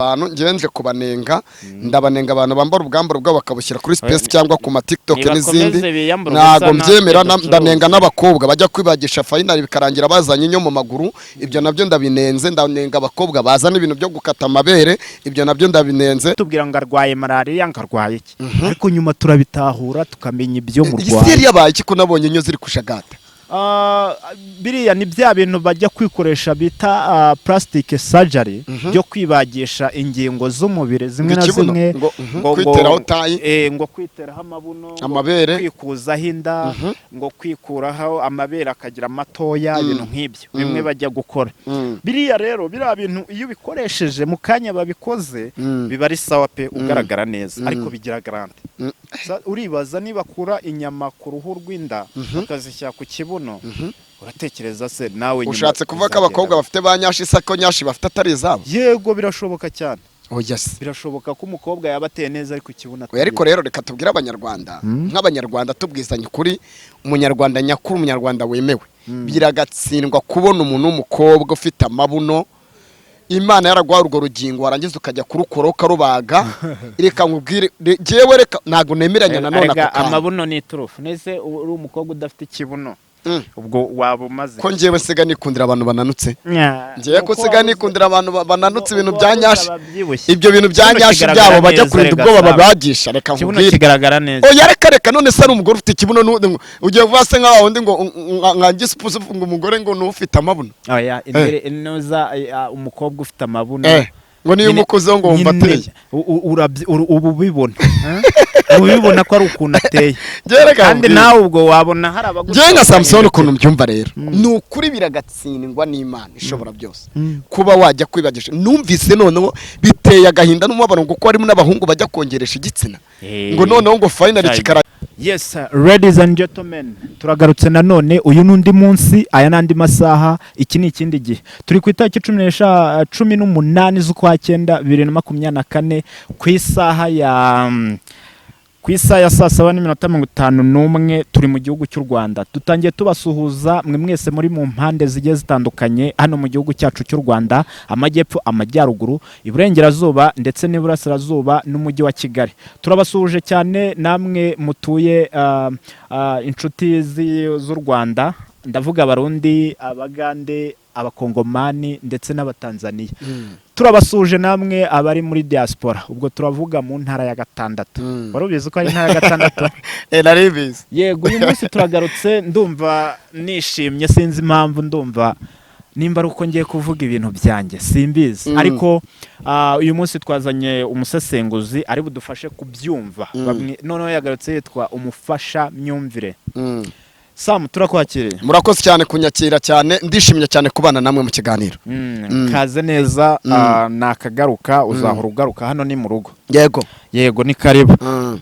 Abantu ngewe nje kubanenga, ndabanenga abantu bambara ubwambaro bwabo bakabushyira kuri space cyangwa ku ma TikTok Nibakomeze n'izindi. biyambure Ntabwo ubusa. mbyemera. Natwe ducuruze. Ndanenga n'abakobwa bajya kwibagisha, finally bikarangira bazanye inyo mu maguru. Ibyo nabyo ndabinenze. Ndanenga abakobwa bazana ibintu byo gukata amabere, ibyo nabyo ndabinenze. Tubwira ngo arwaye malariya, ngo arwaye iki, ariko nyuma turabitahura, tukamenya ibyo Iyi murwaye. seri yabaye iki ko nabonye inyo ziri kushagata? Ah, biriya ni bya bintu bajya kwikoresha bita plastic surgery, byo kwibagisha ingingo z'umubiri zimwe na Ikibuno, zimwe. ngo, kwiteraho taille. Ngo kwiteraho amabuno, ngo Amabere. kwikuzaho inda, ngo kwikuraho amabere akagira matoya, ibintu nk'ibyo bimwe bajya gukora. Biriya rero, biriya bintu iyo ubikoresheje mu kanya babikoze, biba ari sawa pe, ugaragara neza, ariko bigira garantie. Uribaza nibakura inyama ku ruhu rw'inda bakazishyira ku kibuno, uratekereza se nawe nyuma Ushatse kuvuga ko bizagenda abakobwa bafite ba nyashi isa ko nyashi bafite atari izabo? Yego, birashoboka cyane. Oya se. Birashoboka ko umukobwa yaba ateye neza ariko ikibuno Oya, ariko rero reka tubwire Abanyarwanda, nk'Abanyarwanda tubwizanye ukuri, Umunyarwanda nyakuri, Umunyarwanda wemewe, biragatsindwa kubona umuntu w'umukobwa ufite amabuno, Imana yaraguha urwo rugingo, warangiza ukajya kurukora ukarubaga. Reka nkubwire, jyewe reka ntabwo nemeranya nanone ako Erega kantu. amabuno ni iturufu. Nese uri umukobwa udafite ikibuno, ubwo waba umaze Ko njyewe nsiga nikundira abantu bananutse? Nya, Njyewe ko uko nsiga wabuze- nikundira abantu bananutse, ibintu uko bya wabuze nyashi, ababyibushye. ibyo bintu bya Ikibuno nyashi kigaragara byabo bajya neza, kurinda rega ubwoba Sam. babagisha, reka Ikibuno nkubwire. kigaragara neza. Oya, reka reka. None se ari umugore ufite ikibuno, ugiye kuvuga se nkaho wundi ngo nka gisipusi, ngo umugore ngo ni ufite amabuno? Oya, imbere inoza umukobwa ufite amabuno Ngo niyo Nyine- umukozeho ngo wumva nyine ateye. Uba ubibona, eh? Uba ubibona ko ari ukuntu ateye. Njyewe reka Kandi nkubwire. nawe ubwo wabona hari abagusaba. Njyewe nka Samusoni, ukuntu mbyumva rero, ni ukuri biragatsindwa n'Imana ishobora byose kuba wajya kwibagisha. Numvise noneho biteye agahinda n'umubabaro, ngo kuko harimo n'abahungu bajya kongeresha igitsina, ngo noneho ngo finally kikara Yes, ladies and gentlemen, turagarutse nanone. Uyu ni undi munsi, aya n'andi masaha, iki ni ikindi gihe. Turi ku itariki 18 z'ukwa 9 2024, ku isaha ya saa 7:51. Turi mu gihugu cy'u Rwanda. Dutangiye tubasuhuza mwe mwese muri mu mpande zigiye zitandukanye hano mu gihugu cyacu cy'u Rwanda: amajyepfo, amajyaruguru, iburengerazuba ndetse n'iburasirazuba n'umujyi wa Kigali. Turabasuhuje cyane namwe mutuye inshuti z'u Rwanda, ndavuga Abarundi, Abagande, Abakongomani ndetse n'Abatanzaniya. Turabasuhuje namwe abari muri diaspora, ubwo turavuga mu ntara ya gatandatu. Wari ubizi ko ari intara ya gatandatu? Nari bizi. Yego, uyu munsi turagarutse. Ndumva nishimye, sinzi impamvu, ndumva nimba ari uko ngiye kuvuga ibintu byanjye, simbizi. Ariko uyu munsi twazanye umusesenguzi ari budufashe kubyumva. Noneho yagarutse yitwa umufasha myumvire. Sam, turakwakiriye. Murakoze cyane kunyakira cyane, ndishimye cyane kubana namwe mu kiganiro. Kaze neza. Nakagaruka, uzahora ugaruka, hano ni mu rugo. Yego. Yego, ni karibu.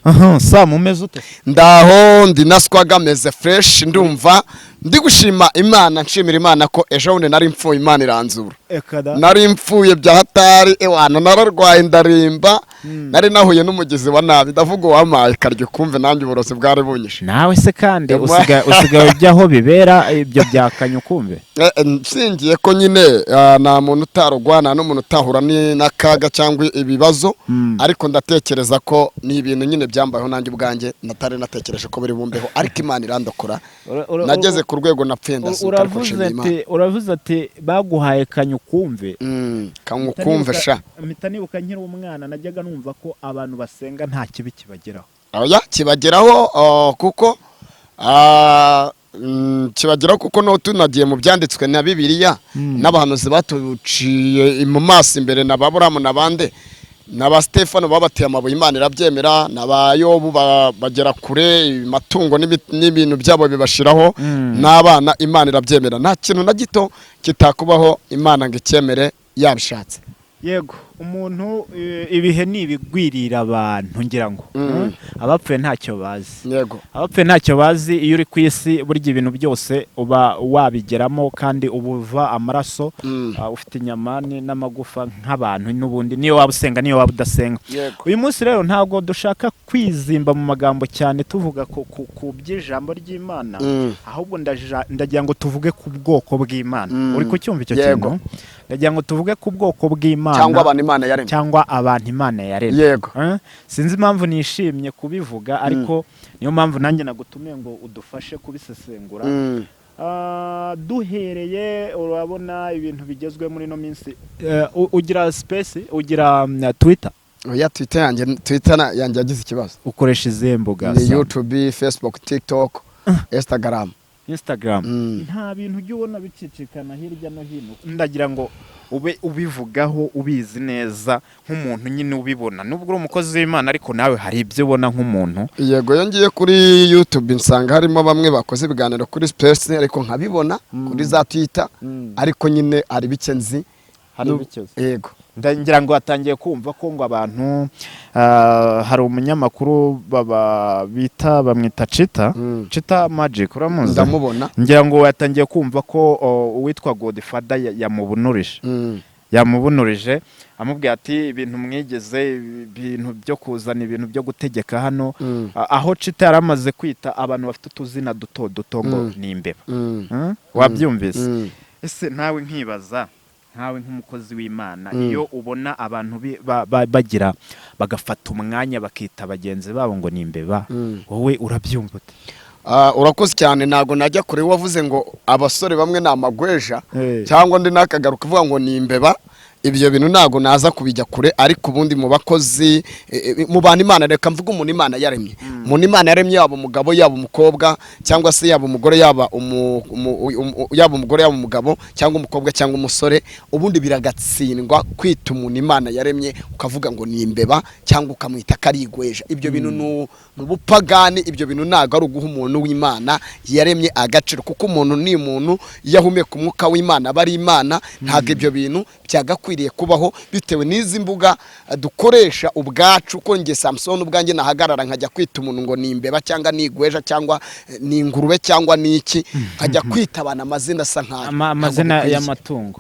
Aha, Sam, umeze ute? Ndaho, ndi naswaga, meze fresh. Ndumva ndi gushima Imana, nshimira Imana ko ejo bundi nari mfuye, Imana iranzura. Nari mfuye bya hatari, ewana nararwaye ndarimba, nari nahuye n'umugizi wa nabi, ndavuga uwampaye karya ukumve nanjye uburozi bwari bunyishe. Nawe se kandi usigaye ujya aho bibera ibyo byakanya ukumve? Nshingiye ko nyine nta muntu utarugwa, nta n'umuntu utahura n'akaga cyangwa ibibazo, ariko ndatekereza ko ni ibintu nyine byambayeho nanjye ubwanjye natari natekereje ko biri bumbeho, ariko Imana irandokora. Nageze ku rwego napfuye ndazuka, ariko Uravuze nshimiye Imana. ati, uravuze ati baguhaye kanyukumve. Kanywa ukumve sha. Mpita nibuka nkiri umwana najyaga numva ko abantu basenga nta kibi kibageraho. Oya, kibageraho, kuko kibageraho, kuko no tunagiye mu byanditswe na Bibiliya n'abahanuzi batuciye mu maso imbere, na ba Aburahamu n'abande na ba Stefano babateye amabuye, Imana irabyemera, na ba Yobu bagera kure, amatungo n'ibintu byabo bibashiraho n'abana, Imana irabyemera. Nta kintu na gito kitakubaho Imana ngo icyemere yabishatse. Yego, umuntu ibihe ni ibigwirira abantu, ngira ngo abapfuye ntacyo bazi. Abapfuye ntacyo bazi. Iyo uri ku isi, burya ibintu byose uba wabigeramo, kandi uba uva amaraso, ufite inyama n'amagufa nk'abantu n'ubundi, niyo waba usenga, niyo waba udasenga. Uyu munsi rero ntabwo dushaka kwizimba mu magambo cyane tuvuga ku by'ijambo ry'Imana, ahubwo ndagira ngo tuvuge ku bwoko bw'Imana. Uri kucyumva icyo kintu? Ndagira ngo tuvuge ku bwoko bw'Imana. Cyangwa abantu Imana yaremye. Cyangwa abantu Imana yaremye. Yego. Eh? Sinzi impamvu nishimye kubivuga, ariko niyo mpamvu nanjye nagutumiye ngo udufashe kubisesengura. Duhereye, urabona ibintu bigezwe muri ino minsi. Ugira space, ugira Twitter? Oya, Twitter yanjye, Twitter yanjye yagize ikibazo. Ukoresha izihe mbuga? Ni Sam? YouTube, Facebook, TikTok, Instagram. Instagram. Nta bintu ujya ubona bicicikana hirya no hino? Ndagira ngo ube ubivugaho ubizi neza nk'umuntu nyine ubibona, nubwo uri umukozi w'Imana, ariko nawe hari ibyo ubona nk'umuntu. Yego, iyo ngiye kuri YouTube nsanga harimo bamwe bakoze ibiganiro kuri space, ariko nkabibona kuri za Twitter, ariko nyine hari bike nzi. Hari bike uzi. Yego. Ndagira ngo hatangiye kumva ko ngo abantu, hari umunyamakuru baba bita, bamwita Chita. Chita Magic, uramuzi? Ndamubona. Ngira ngo yatangiye kumva ko uwitwa Godfather yamubunurije. Yamubunurije amubwira ati ibintu mwigeze, ibintu byo kuzana ibintu byo gutegeka hano. Aho Chita yari amaze kwita abantu bafite utuzina duto duto ngo ni imbeba. Wabyumvise? Ese nawe nkibaza, nkawe nk'umukozi w'Imana, iyo ubona abantu bagira bagafata umwanya bakita bagenzi babo ngo ni imbeba, wowe urabyumva ute? Urakoze cyane. Ntabwo najya kure. Wavuze ngo abasore bamwe ni amagweja cyangwa undi nakagaruka uvuga ngo ni imbeba. Ibyo bintu ntabwo naza kubijya kure, ariko ubundi mu bakozi, mu bantu Imana, reka mvuge umuntu Imana yaremye, umuntu Imana yaremye, yaba umugabo, yaba umukobwa, cyangwa se yaba umugore, yaba yaba umugore, yaba umugabo, cyangwa umukobwa, cyangwa umusore, ubundi biragatsindwa kwita umuntu Imana yaremye ukavuga ngo ni imbeba cyangwa ukamwita ko ari igweja. Ibyo bintu ni ubupagani. Ibyo bintu ntabwo ari uguha umuntu w'Imana yaremye agaciro, kuko umuntu ni umuntu. Iyo ahumeka umwuka w'Imana aba ari Imana. Ntabwo ibyo bintu byagakwiriye kubaho bitewe n'izi mbuga dukoresha ubwacu, ko njye Samson ubwanjye nahagarara nkajya kwita umuntu ngo ni imbeba cyangwa ni igweja cyangwa ni ingurube cyangwa ni iki, nkajya kwita abantu amazina asa nkayo. Amazina Ntabwo bikwiye. y'amatungo.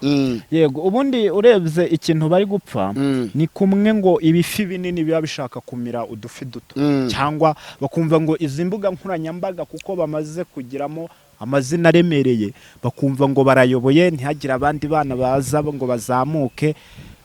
Yego, ubundi urebye ikintu bari gupfa ni kumwe ngo ibifi binini biba bishaka kumira udufi duto, cyangwa bakumva ngo izi mbuga nkoranyambaga, kuko bamaze kugiramo amazina aremereye, bakumva ngo barayoboye, ntihagire abandi bana baza ngo bazamuke.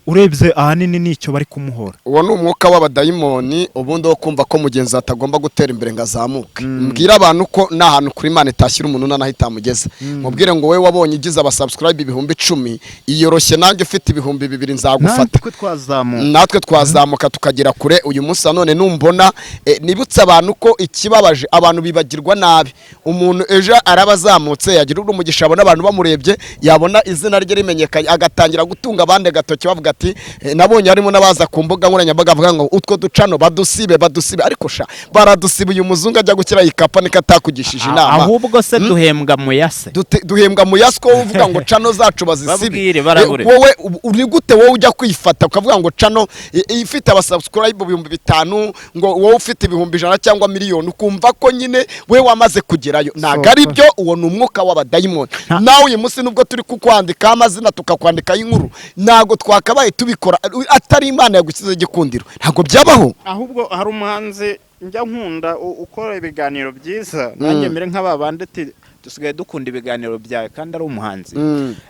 Urebye ahanini nicyo bari kumuhora. Uwo ni umwuka w'abadayimoni ubundi wo kumva ko mugenzi atagomba gutera imbere ngo azamuke. Mbwira abantu ko nta hantu kuri Imana itashyira umuntu n'aho itamugeza. Mubwire ngo wowe wabonye ugize abasubscribe 10,000, iyoroshye, nanjye ufite 2000 nzagufata. Natwe twazamuka. Natwe twazamuka tukagera kure. Uyu munsi wa none numbona, nibutse abantu ko ikibabaje, abantu bibagirwa nabi. Umuntu ejo araba azamutse, yagira umugisha, abona abantu bamurebye, yabona izina rye rimenyekanye, agatangira gutunga abandi agatoki, bavuga ati nabonye harimo n'abaza ku mbuga nkoranyambaga bavuga ngo utwo ducano badusibe, badusibe. Ariko sha, baradusiba. Uyu muzungu ajya gushyira ikapa niko atakugishije inama? Ahubwo se duhembwa mu yase? Duhembwa mu yasiko, uvuga ngo channel zacu bazisibe. Babwire, barabure. Wowe uri gute? Wowe ujya kwifata ukavuga ngo channel ifite abasubscribe 5000, ngo wowe ufite 100,000 cyangwa miliyoni, ukumva ko nyine we wamaze kugerayo. Ntabwo ari byo. Uwo ni umwuka w'abadayimoni. Nawe uyu munsi nubwo turi kukwandikaho amazina, tukakwandikaho inkuru, ntabwo twakabaye tubikora atari Imana yagushyizeho igikundiro. Ntabwo byabaho. Ahubwo hari umuhanzi njya nkunda ukora ibiganiro byiza, nanjye mere nk'aba bandi ati dusigaye dukunda ibiganiro byawe kandi ari umuhanzi.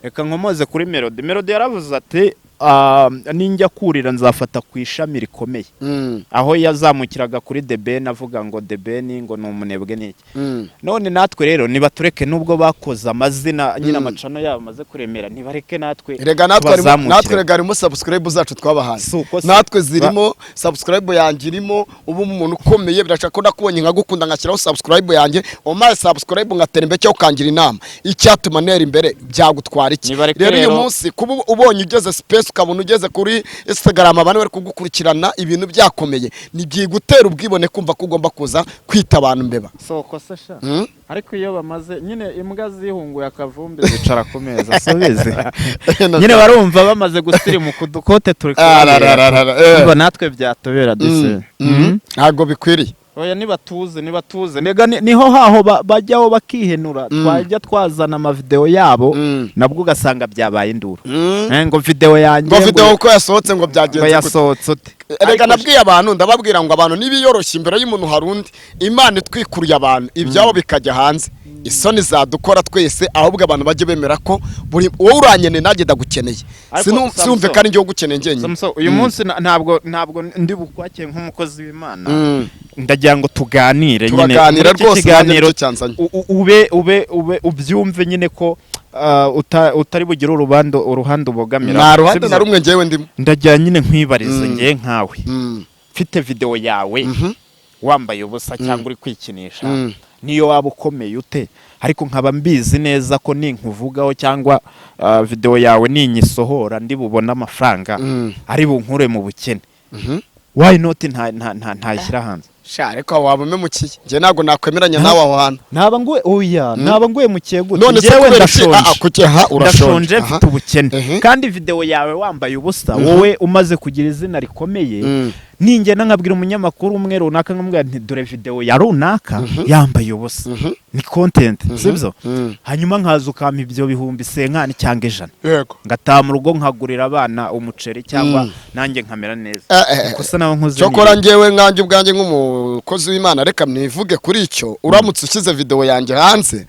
Reka nkomoze kuri Melody. Melody yaravuze ati "Ninjya kurira nzafata ku ishami rikomeye." Aho yazamukiraga kuri The Ben avuga ngo The Ben ngo ni umunebwe n'iki. None natwe rero nibatureke, nubwo bakoze amazina nyine, amachannel yabo amaze kuremera, nibareke natwe Rega natwe tubazamukire. Natwe rega harimo subscribe zacu twabahaye. Si uko se? Natwe zirimo, subscribe yanjye irimo. Ubu umuntu ukomeye birashaka ko nakubonye nkagukunda, ngashyiraho subscribe yanjye, umpaye subscribe ngatera imbere, cyangwa ukangira inama icyatuma ntera imbere, byagutwara iki? Nibareke Rero uyu rero. munsi kuba ubonye ugeze space, ukabona ugeze kuri Instagram, abantu bari kugukurikirana, ibintu byakomeye, ntibyigutera ubwibone kumva ko ugomba kuza kwita abantu mbeba. Soko se sha? Ariko iyo bamaze nyine, imbwa zihunguye akavumbi zicara ku meza. Subize nyine, barumva bamaze gusirimuka, udukote turi Ararararara, eh. Niba natwe byatubera disi. Ntabwo bikwiriye. Oya, nibatuze, nibatuze. Nega niho haho bajyaho bakihenura. Twajya twazana amavideo yabo, nabwo ugasanga byabaye induru. Ngo video yanjye Ngo video uko yasohotse ngo ngo byagenze gute? Yasohotse ute? Reka nabwiye abantu, ndababwira ngo abantu nibiyoroshye imbere y'umuntu, hari undi Imana itwikuruye abantu ibyabo bikajya hanze. Isoni zadukora twese. Ahubwo abantu bajye bemera ko buri wowe urankeneye, nanjye ndagukeneye. Ariko Sinumve Samson, ko ari njye ugukeneye njyenyine. Samson, uyu munsi ntabwo ndi bukwakire nk'umukozi w'Imana. Ndagira ngo tuganire nyine. Turaganira Muri iki rwose, nanjye kiganiro nicyo cyanzanye. ube ubyumve nyine ko utari bugire uruhande ubogamira. Nta ruhande Sibyo? na rumwe njyewe ndimo. Ndagira nyine nkwibarize, ngewe nkawe mfite video yawe wambaye ubusa cyangwa uri kwikinisha, niyo waba ukomeye ute, ariko nkaba mbizi neza ko ninkuvugaho cyangwa video yawe ninyisohora ndi bubone amafaranga ari bunkure mu bukene, why not nta nta nta ntayishyira hanze? Sha, ariko waba umemukiye, njye ntabwo nakwemeranya nawe aho hantu. Naba nguwe, oya, naba nguye mu gute? None se Njyewe kubera iki? ndashonje. Kuki? Ha, urashonje? Ndashonje, mfite ubukene, kandi video yawe wambaye ubusa, wowe umaze kugira izina rikomeye, ningenda nkabwira umunyamakuru umwe runaka, nkamubwira nti: "Dore video ya runaka yambaye ubusa," ni content, sibyo? Hanyuma nkaza ukampa ibyo 50,000 cyangwa 100, ngataha mu rugo nkagurira abana umuceri cyangwa nanjye nkamera neza. Ikosa nawe nkoze ni Cyokora njyewe nkanjye ubwanjye nk'umukozi w'Imana, reka mwivuge kuri icyo: uramutse ushyize video yanjye hanze,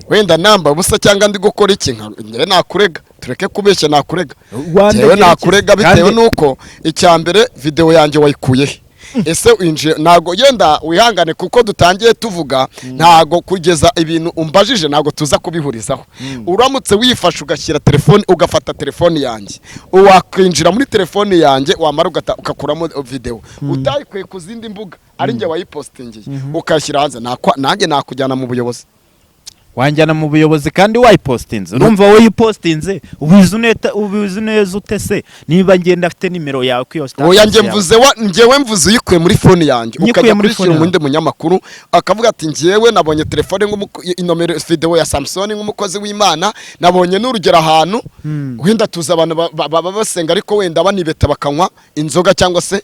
wenda nambaye ubusa cyangwa ndi gukora iki, njyewe nakurega. Tureke kubeshya, nakurega. Wandegera Njyewe iki? nakurega bitewe n'uko icya mbere, video yanjye wayikuye he? Ese winjiye? Ntago yenda wihangane, kuko dutangiye tuvuga, ntago kugeza ibintu umbajije ntago tuza kubihurizaho. Uramutse wifashe ugashyira telefone, ugafata telefone yanjye, wakwinjira muri telefone yanjye, wamara ugakuramo video utayikuye ku zindi mbuga, ari njye wayipostingiye, ukayishyira hanze, nanjye nakujyana mu buyobozi. Wanjyana mu buyobozi kandi wayipostinze. Urumva wowe uyipostinze, ubizi neza ute se niba ngenda afite nimero yawe ko iyo status Oya, njye yawe? mvuze wa njyewe mvuze uyikuye muri phone yanjye, Nyikuye ukajya muri kuyishyira phone yawe. umundi munyamakuru, akavuga ati: "Njyewe nabonye telefone inomero video ya Samson nk'umukozi w'Imana, nabonye n'urugero ahantu wenda tuzi abantu baba basenga, ariko wenda banibeta bakanywa inzoga, cyangwa se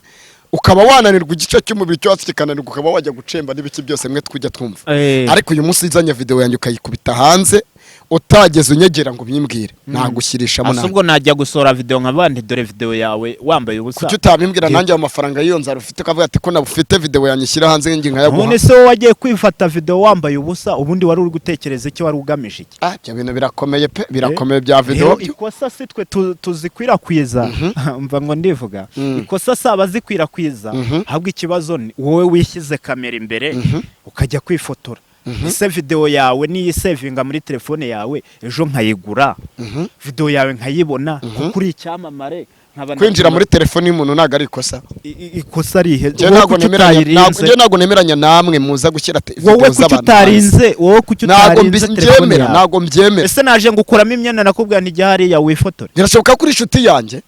ukaba wananirwa igice cy'umubiri cyo hasi kikananirwa, ukaba wajya gucemba n'ibiki byose mwe twujya twumva." Ariko uyu munsi uzanye video yanjye ukayikubita hanze, utageze unyegera ngo ubimbwire, nagushyirishamo Ase nanjye. ubwo najya gusohora video nkavuga nti: "Dore video yawe wambaye ubusa." Kuki utabimbwira nanjye ayo mafaranga y'iyo nzara ufite, ukavuga ati ko nabufite video yanjye ishyira hanze, njye nkayaguha? None se wowe wagiye kwifata video wambaye ubusa, ubundi wari uri gutekereza icyo? Wari ugamije iki? Ah, ibyo bintu birakomeye pe, birakomeye bya video Rero byo. ikosa si twe tuzikwirakwiza, mva ngo ndivuga, ikosa si abazikwirakwiza, ahubwo ikibazo ni wowe wishyize kamera imbere ukajya kwifotora. Ese video yawe niyisevinga muri telefone yawe, ejo nkayigura, video yawe nkayibona kuko uri icyamamare, nkaba Kwinjira muri telefone y'umuntu ntabwo ari ikosa. Ikosa rihe? Njye Wowe ntabwo kuki nemeranya, utayirinze? njye ntabwo nemeranya namwe muza gushyira Wowe video kuki z'abantu hanze. utarinze? Wowe kuki Ntabwo utarinze telefone mbyemera. yawe? Ntabwo mbyemera. Ese naje ngukuramo imyenda, nakubwira nti: "Jya hariya wifotore"? Birashoboka ko uri inshuti yanjye,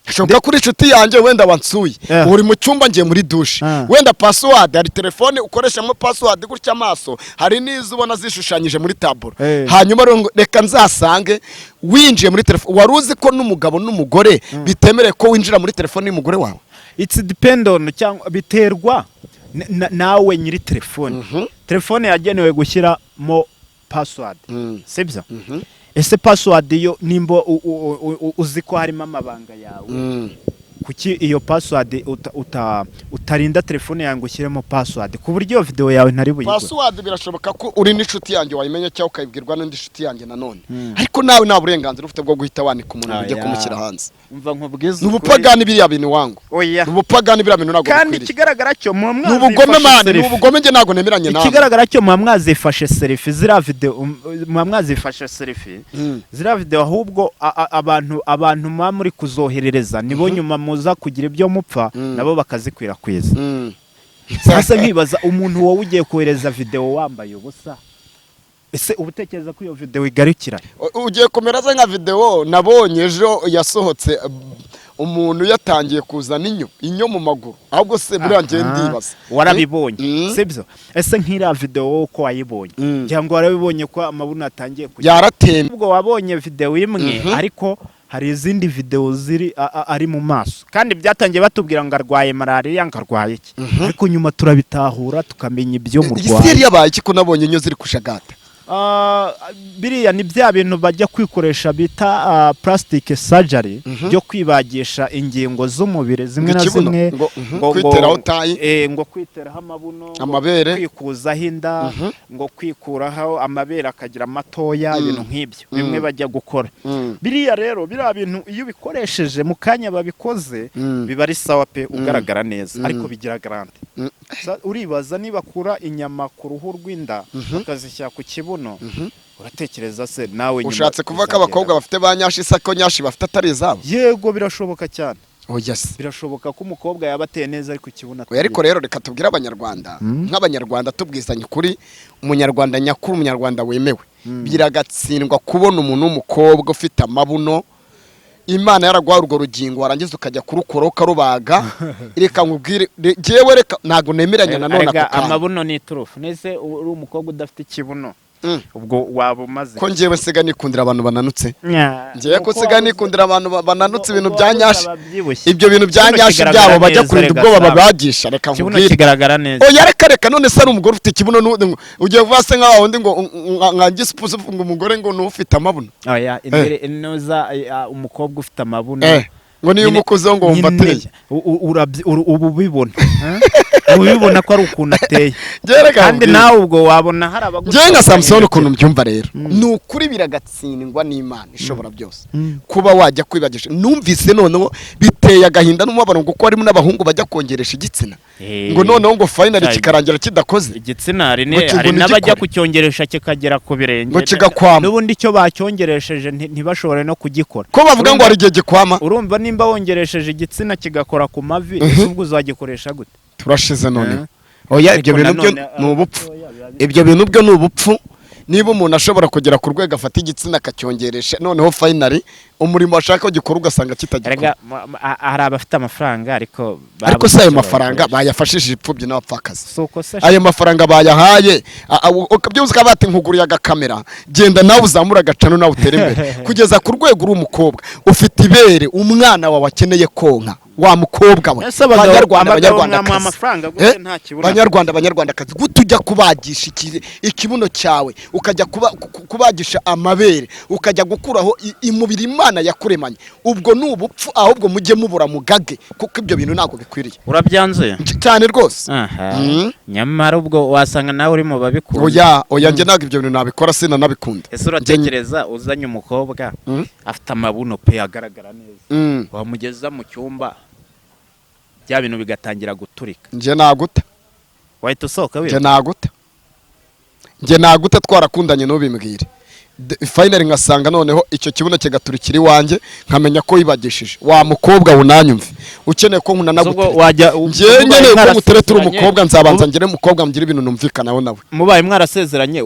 bishoboka ko uri inshuti yanjye, wenda wansuye, uri mu cyumba, ngiye muri dushe, wenda password, hari telefone ukoreshamo password gutya amaso, hari n'izo ubona zishushanyije muri taburo. Hanyuma rero ngo reka nzasange winjiye muri telefone. Wari uzi ko n'umugabo n'umugore bitemerewe ko winjira muri telefone y'umugore wawe? It's depend on, cyangwa biterwa nawe nyiri telefone. Telefone yagenewe gushyiramo password, sibyo? Ese password yo nimba uzi ko harimo amabanga yawe, kuki iyo password utarinda telefone yawe ngo ushyiremo password ku buryo iyo video yawe ntari buyigure? Password, birashoboka ko uri n'inshuti yanjye wayimenya, cyangwa ukayibwirwa n'undi nshuti yanjye nanone, ariko nawe nta burenganzira ufite bwo guhita wanika umuntu ngo ujye Aya. kumushyira hanze. Umva nkubwize Ni ukuri. ubupagani biriya bintu wangu. Oya. Ni ubupagani biriya bintu, ntabwo Kandi bikwiriye. ikigaragara cyo muba Ni ubugome mwazifashe man, ni selfie. ubugome, njye ntabwo nemeranye nawe. Ikigaragara cyo muba mwazifashe selfie ziriya video, muba mwazifashe selfie ziriya video. Ahubwo abantu muba muri kuzoherereza nibo nyuma muza kugira ibyo mupfa, nabo bakazikwirakwiza. Sasa nkibaza, umuntu wowe ugiye kohereza video wambaye ubusa, ese uba utekereza ko iyo video igarukira? Ugiye kumera se nka video nabonye ejo yasohotse, umuntu yatangiye kuzana inyo mu maguru. Ahubwo se buriya njye ndibaza. Warabibonye? Mm. Sibyo? Ese nk'iriya video wowe uko wayibonye, cyangwa warabibonye ko amabuno atangiye kujya? Yaratemye. Ubwo wabonye video imwe, ariko hari izindi video ziri ari mu maso, kandi byatangiye batubwira ngo arwaye malariya, ngo arwaye iki, ariko nyuma turabitahura tukamenya ibyo mu Isi yari Rwanda. yabaye iki ko nabonye inyo ziri kushagata? Biriya ni bya bintu bajya kwikoresha bita plastic surgery, byo kwibagisha ingingo z'umubiri zimwe na Ikibuno, zimwe, ngo, kwiteraho taille, ngo kwiteraho amabuno, ngo amabere. kwikuzaho inda, ngo kwikuraho amabere akagira matoya, ibintu nk'ibyo bimwe bajya gukora. Biriya rero, biriya bintu iyo ubikoresheje mu kanya babikoze, biba ari sawa pe, ugaragara neza, ariko bigira garantie. Uribaza nibakura inyama ku ruhu rw'inda bakazishyira ku kibuno, uratekereza se nawe nyuma Ushatse kuvuga ko bizagenda abakobwa bafite ba nyashi, se ko nyashi bafite atari izabo? Yego, birashoboka cyane. Oya se. Birashoboka ko umukobwa yaba ateye neza ariko ikibuno Oya, ariko rero reka tubwire Abanyarwanda, nk'Abanyarwanda tubwizanye ukuri, Umunyarwanda nyakuri, Umunyarwanda wemewe, biragatsindwa kubona umuntu w'umukobwa ufite amabuno, Imana yaraguha urwo rugingo, warangiza ukajya kurukora ukarubaga. Reka nkubwire, jyewe reka ntabwo nemeranya nanone ako Erega kantu. amabuno ni iturufu. Nese uri umukobwa udafite ikibuno, ubwo waba umaze Ko njyewe nsiga nikundira abantu bananutse? Nya. Njyewe ko Uko nsiga wabuze- nikundira abantu bananutse, ibintu uko bya wabuze nyashi, ababyibushye. ibyo bintu bya Ikibuno nyashi kigaragara byabo bajya neza, kurinda rega ubwoba Sam. babagisha, reka Ikibuno nkubwire. kigaragara neza. Oya, reka reka. None se ari umugore ufite ikibuno, ugiye kuvuga se nkaho wundi ngo nka gisipusi, ngo umugore ngo ni ufite amabuno? Oya, imbere inoza, umukobwa ufite amabuno, Ngo niyo nyine- umukozeho ngo wumva nyine ateye. Uba ubibona, eh? Uba ubibona ko ari ukuntu ateye. Njyewe reka Kandi nkubwire. nawe ubwo wabona hari abagusaba Njyewe nka Samusoni, ukuntu mbyumva rero, ni ukuri biragatsindwa n'Imana ishobora byose kuba wajya kwibagisha. Numvise noneho biteye agahinda n'umubabaro, ngo kuko harimo n'abahungu bajya kongeresha igitsina, ngo noneho ngo finally kikarangira kidakoze. Igitsina hari Ngo hari ngo n'abajya ntigikore. kucyongeresha kikagera ku birenge, Ngo kigakwama. n'ubundi icyo bacyongeresheje ntibashobore no kugikora. Ko bavuga ngo hari igihe gikwama. Urumva nimba wongeresheje igitsina kigakora ku mavi, ese ubwo uzagikoresha gute? Turashize noneho. Oya, ibyo Ariko bintu byo nanone, ni ubupfu, ibyo bintu byo ni ubupfu. Niba umuntu ashobora kugera ku rwego afata igitsina akacyongeresha, noneho finally umurimo washaka ko gikora ugasanga kitagikora. Erega hari abafite amafaranga, ariko Ariko babuze si ayo icyo mafaranga bayakoresha. bayafashishije imfubyi n'abapfakazi. Si uko se? Ayo mafaranga bayahaye, ukabyibuza ukaba bati nkuguriye agakamera, genda nawe uzamure agacano, nawe utere imbere. Kugeza ku rwego uri umukobwa ufite ibere, umwana wawe akeneye konka, wa mukobwa we. Ese abagabo, Banyarwanda, abagabo mwamuha Banyarwandakazi, amafaranga gute nta kibuno? Banyarwanda, Banyarwandakazi, gute ujya kubagisha ikibuno cyawe, ukajya kubagisha amabere, ukajya gukuraho imubiri Imana yakuremanye? Ubwo ni ubupfu. Ahubwo mujye mubura mugage, kuko ibyo bintu ntabwo bikwiriye. Urabyanzuye? Cyane rwose. Aha. Nyamara ubwo wasanga nawe uri mu babikunda. Oya, oya, njye ntabwo ibyo bintu nabikora, sinanabikunda. Ese uratekereza uzanye umukobwa afite amabuno pe, agaragara neza, wamugeza mu cyumba bya bintu bigatangira guturika, Njye naguta. wahita usohoka Njye wiruka? naguta, njye naguta. Twarakundanye ntubimbwire. Finally ngasanga noneho icyo kibuno kigaturikira iwanjye, nkamenya ko wibagishije. Wa mukobwa unanyumve, ukeneye ko nkuna Ubwo nagutereta, wajya njyewe nkeneye ko ngutereta uri mwarasezeranye- umukobwa, nzabanza ngire umukobwa ngire ibintu numvikanaho nawe. Mubaye mwarasezeranye,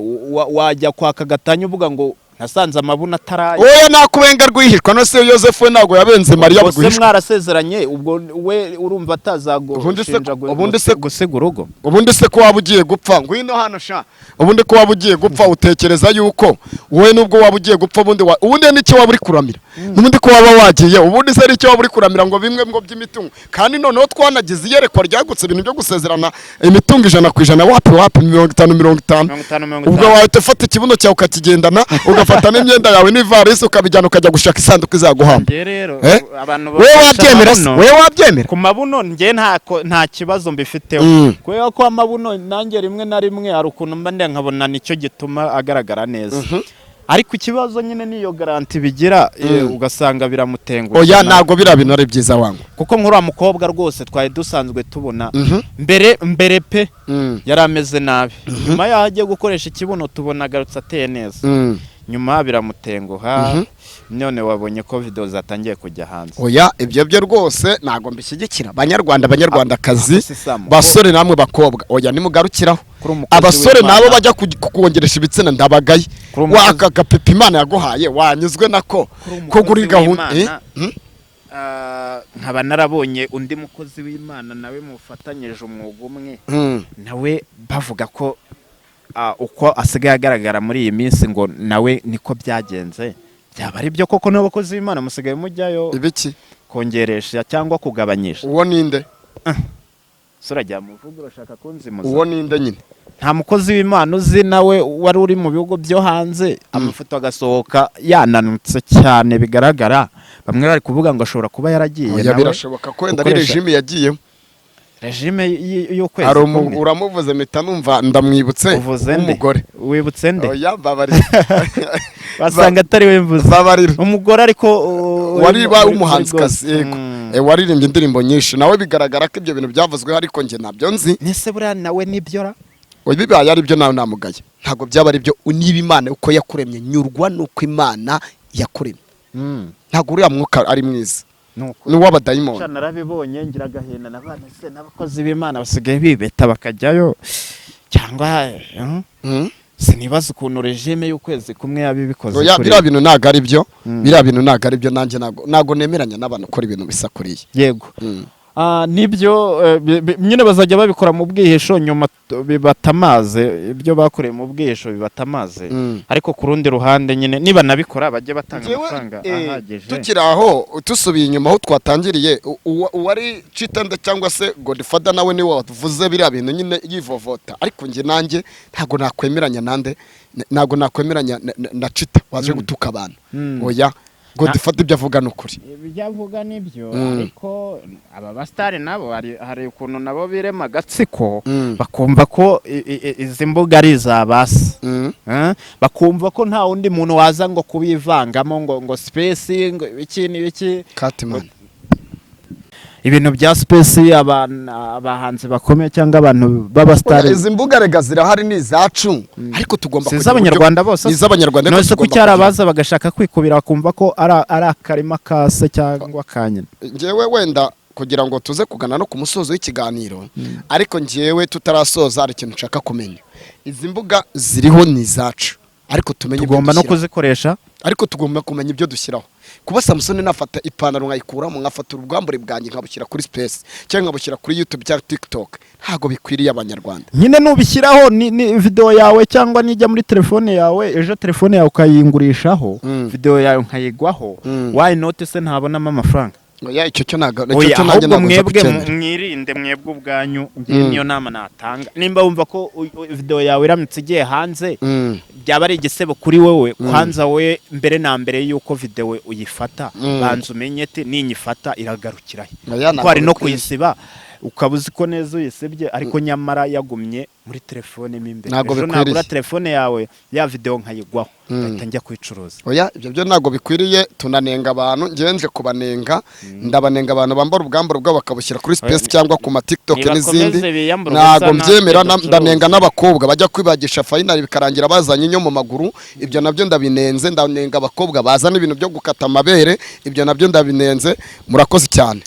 wajya kwaka gatanya uvuga ngo nasanze amabuno ataraye? Oya, nakubenga rwihishwa. No se Yosefu we ntabwo yabenze Mariya Ubwo se rwihishwa? mwarasezeranye, ubwo we urumva Ubundi se- atazagushinja ubundi se- gusiga urugo? Ubundi se ko waba ugiye gupfa, ngwino hano sha, ubundi ko waba ugiye gupfa, utekereza yuko wowe nubwo waba ugiye gupfa, ubundi ubundi n'icyo waba uri kuramira, n'ubundi ko waba wagiye, ubundi se n'icyo waba uri kuramira, ngo bimwe ngo by'imitungo? Kandi noneho twanagize iyerekwa ryagutse, ibintu byo gusezerana imitungo 100%, wapi wapi, 50 50. 50 mirongo Ubwo itanu. wahita ufata ikibuno cyawe ukakigendana, ugafata n'imyenda yawe n'ivarisi ukabijyana, ukajya gushaka isanduku izaguhamba. Njye rero, Eh? abantu Wowe bakoresha wabyemera se? amabuno- Wowe wabyemera? Ku mabuno njye nta kibazo mbifiteho, kubera ko amabuno nanjye rimwe na rimwe hari ukuntu mba ndeba nkabona nicyo gituma agaragara neza, ariko ikibazo nyine niyo garantie bigira, ugasanga biramutengushye Oya, nawe. ntabwo biriya bintu ari byiza wangu. Kuko nk'uriya mukobwa rwose twari dusanzwe tubona mbere mbere pe, yari ameze nabi, nyuma yaho agiye gukoresha ikibuno tubona agarutse ateye neza, nyuma biramutenguha. None wabonye ko video zatangiye kujya hanze. Oya, ibyo byo rwose ntabwo mbishyigikira. Banyarwanda, Banyarwandakazi, Ako si Samu, basore namwe bakobwa, oya, nimugarukiraho. Kuri umukozi Abasore w'Imana. nabo bajya kongeresha ibitsina, ndabagaye. Kuri umukozi- Waka gapipi Imana yaguhaye, wanyuzwe nako Kuri ko umukozi kuri gahunda w'Imana, nkaba narabonye undi mukozi w'Imana nawe mufatanyije umwuga umwe, nawe bavuga ko uko asigaye agaragara muri iyi minsi ngo nawe niko byagenze. Byaba ari byo koko? N'abakozi b'Imana musigaye mujyayo Ibiki? kongeresha cyangwa kugabanyisha? Uwo ninde? Sura jya muvuga, urashaka kunzimuza? Uwo ninde nyine? Nta mukozi w'Imana uzi nawe wari uri mu bihugu byo hanze, amafoto agasohoka yananutse cyane bigaragara, bamwe bari kuvuga ngo ashobora kuba yaragiye Oya, nawe birashoboka ko wenda ari gukoresha- regime yagiyemo. Regime y'ukwezi Hari kumwe. uramuvuze mpita numva ndamwibutse. Uvuze nde? W'umugore. Wibutse nde? Oya, mbabarira. Basanga atari we mvuze. Mbabarira. Umugore ariko Wari uri ba muri w'umuhanzikazi, gospel. yego. Waririmbye indirimbo nyinshi, nawe bigaragara ko ibyo bintu byavuzweho, ariko njye ntabyo nzi. Nese buriya nawe nibyo ra? Oya, bibaye ari byo nawe namugaye, ntabwo byaba ari byo. Niba Imana uko yakuremye, nyurwa n'uko Imana yakuremye. Ntabwo uriya mwuka ari mwiza. Nuko ni uw'abadayimoni. Sha, narabibonye ngira agahinda n'abana se n'abakozi b'Imana basigaye bibeta bakajyayo cyangwa sinibaza ukuntu regime y'ukwezi kumwe yabibikoze. Oya, kuri biriya bintu ntabwo ari byo. Biriya bintu ntabwo ari byo. Nanjye ntabwo nemeranya n'abantu ukora ibintu bisa kuriya. Yego. Ah, nibyo, nyine bazajya babikora mu bwihisho, nyuma bibatamaze ibyo bakoreye mu bwihisho, bibatamaze. Ariko ku rundi ruhande nyine niba nabikora bajye batanga Njyewe, amafaranga ahagije. Tukiri aho, tusubiye inyuma aho twatangiriye, uwari Citende cyangwa se Godfather nawe niwe wavuze biriya bintu nyine yivovota, ariko njye nanjye ntabwo nakwemeranya nande, ntabwo nakwemeranya na Cita waje gutuka abantu. Oya, Godfather ibyo avuga ni ukuri. Ibyo avuga nibyo, ariko aba basitari nabo hari ukuntu nabo birema agatsiko, bakumva ko izi mbuga ari iza basi. Eh? Bakumva ko nta wundi muntu waza ngo kubivangamo, ngo space, ngo ibiki n'ibiki. Katimana. Ibintu bya space, abahanzi bakomeye cyangwa abantu b'abasitari. Oya, izi mbuga rega zirahari, ni izacu, ariko tugomba Si kugira iz'Abanyarwanda bose? Ni iz'Abanyarwanda, ariko None se tugomba kuki hari kugira- abaza bagashaka kwikubira, bakumva ko ari akarima ka se cyangwa ka nyina? Njyewe wenda kugira ngo tuze kugana no ku musozo w'ikiganiro, ariko njyewe tutarasoza hari ikintu nshaka kumenya. Izi mbuga ziriho ni izacu, ariko tumenye ibyo Tugomba no dushyiraho. kuzikoresha. Ariko tugomba kumenya ibyo dushyiraho. Kuba Samusoni nafata ipantaro nkayikuramo, nkafata ubwambure bwanjye nkabushyira kuri space cyangwa nkabushyira kuri YouTube cyangwa TikTok, ntabwo bikwiriye Abanyarwanda. Nyine nubishyiraho ni video yawe, cyangwa nijya muri telefone yawe ejo, telefone yawe ukayingurishaho, video yawe nkayigwaho, why not se ntabonamo amafaranga? Oya, icyo cyo ntabwo, icyo Oya, cyo nanjye ahubwo ntabwo nza mwebwe kucyemera. mwirinde mwebwe ubwanyu. Ngewe niyo nama natanga. Nimba wumva ko video yawe iramutse igiye hanze byaba ari igisebo kuri wowe, kwanza we mbere na mbere y'uko video uyifata, banza umenye ati ninyifata iragarukira he? Oya, Kuko ntabwo hari no bikwiye. kuyisiba ukaba uzi ko neza uyisibye, ariko nyamara yagumye muri telefone mo imbere. Ntabwo Ejo bikwiriye. nagura telefone yawe, ya video nkayigwaho, ngahita njya kuyicuruza. Oya, ibyo byo ntabwo bikwiriye. Tunanenga abantu, njyewe nje kubanenga, ndabanenga abantu bambara ubwambure bwabo bakabushyira kuri space cyangwa ku ma TikTok Nibakomeze n'izindi. biyambure Ntabwo ubusa, natwe mbyemera. ducuruze. Ndanenga n'abakobwa bajya kwibagisha final bikarangira bazanye inyo mu maguru, ibyo nabyo ndabinenze. Ndanenga abakobwa bazana ibintu byo gukata amabere, ibyo nabyo ndabinenze. Murakoze cyane.